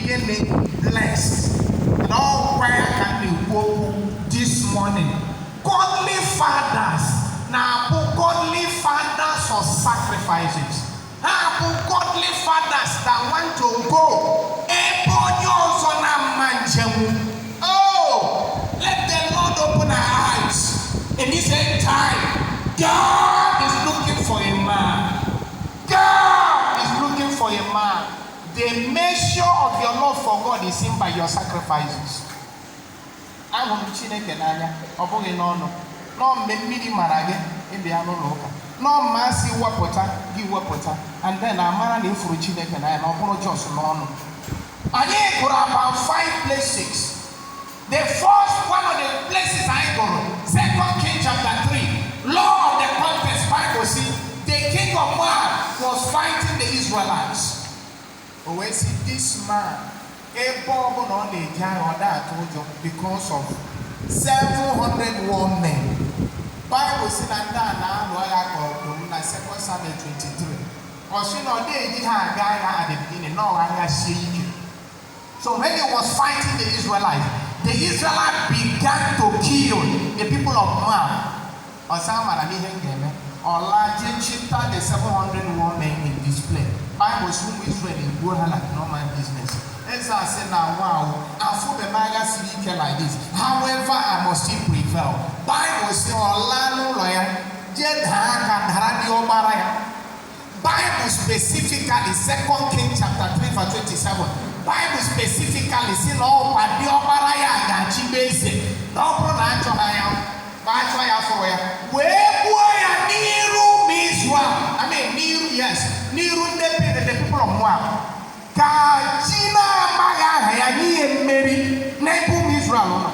gịnị? Blessed. Na ọkwa ya ka m na-ekwu okwu this morning. Godly fathers na-abụ godly fathers of sacrifices. Ha bụ godly fathers that want to go ebe onye ọzọ na-ama njem. Oh, let the Lord open our eyes in this end time. God is looking for a man. God is looking for a man. The measure of your love for God is seen by your sacrifices. Ahụrụ m Chineke n'anya, ọ bụghị n'ọnụ. Nọọ mgbe mmiri mara gị, ịbịa n'ụlọ ụka. Nọọ mma asị wepụta gị, wepụta, and then amara na ịfụrụ Chineke n'anya, na ọ bụrụ just n'ọnụ. Anyị gụrụ about five places. The first one of the places anyị gụrụ, Second King chapter 3, law of the contest. Bible say the king of Moab was fighting the Israelites. O wee sị, this man, ebe ọbụla ọ na-eje agha, ọ da-atụ ụjọ because of 700 war men. Bible sị na ndị a na-alụ agha ka ọdụm na 2 Samuel 23. Ọ sị na ọ na-eji ha aga agha at the beginning, na ọ agha sie ike. So when he was fighting the Israelites, the Israelites began to kill the people of Moab. Ọsọ amara n'ihe m ga-eme. Ọ laa jee chịta the 700 war men in display. Bible sị ụmụ Israel egbuo ha like normal business. Eze a sị na wow, afụbe m agha siri ike like this. However, I must still prevail. Bible sị ọ laa n'ụlọ ya, jee daa aka dara dị ọgbara ya. Bible specifically, Second King chapter 3 verse 27. Bible specifically si na ọkwa dị ọkpara ya ga-achịbe eze, na ọ bụrụ na achọghị ya ma achọ ya fụrụ ya wee gbuo ya n'iru ụmụ Israel. I mean, n'iru, yes, n'iru ndị the people of Moab, ka chi na-amaghị aha ya nye ya mmeri n'ebe ụmụ Israel nọ.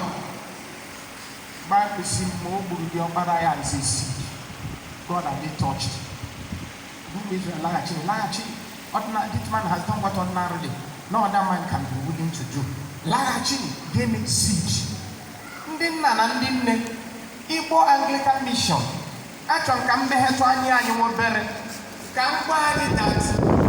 Bible si ma o gburu dị ọkpara ya is a seed God had touched. Ụmụ Israel laghachi, laghachi. Ordinary, this man has done what ordinarily no other man can be willing to do. Laghachi, gịnị? Seed. Ndị nna na ndị nne, Igbo Anglican Mission, achọrọ m ka m meghetụ anya anyị nwa obere, ka m gwa anyị that